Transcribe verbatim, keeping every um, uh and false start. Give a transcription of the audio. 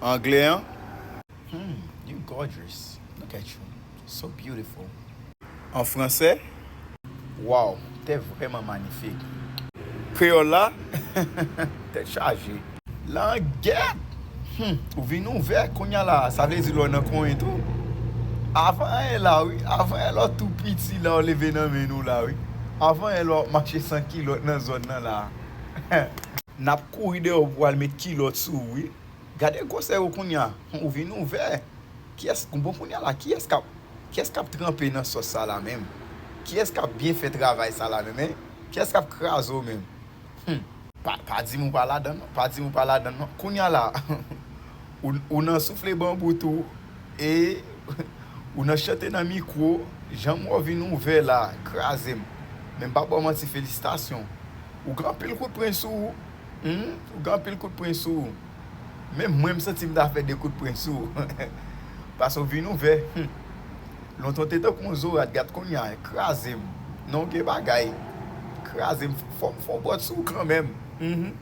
Anglè an? Hmm, you gorgeous. Look at you. So beautiful. An fransè? Wow, t'es vraiment magnifique. Kreyòl la? Tèt chaje. Langèt! Hmm, ou vin ouvè kounye a la, sa vle di lè w nan konyen tou. Avan anyen la wi, avan anyen lè w tou piti la w leve nan men nou la wi. Avan anyen lè w ap mache san kilòt nan zòn nan la. N ap kouri dèyè w pou al met kilòt sou ou wi. Gade gwosè ou kounye a, ou vin ouvè. Kiyès, bon kounye a la, kiyès k ap, kiyès k ap tranpe nan sòs sa la menm? Kiyès k ap byen fè travay sa la menm, en? Kiyès k ap kraze w menm? Hmm. Pa, pa di m ou pa ladan non, pa di m ou pa ladan non. Kounye a la, ou, ou nan soufle banbou tou, e ou nan chante nan mikwo, jan m wè w vin ouvè la, kraze m. Men m pa ba w manti, felisitasyon. Ou gen anpil kout pwen sou ou. Hmm, ou gen anpil kout pwen sou ou. Menm mwen, m santi m ta fè de kout pwen sou ou. Paske w vin ouvè. Hmm. Lontan w te tankou yon zorat, gad kounye a, kraze m. Non, gen bagay. Kraze m. Fò, fò m fè yon bòt sou ou kanmenm. Mhm.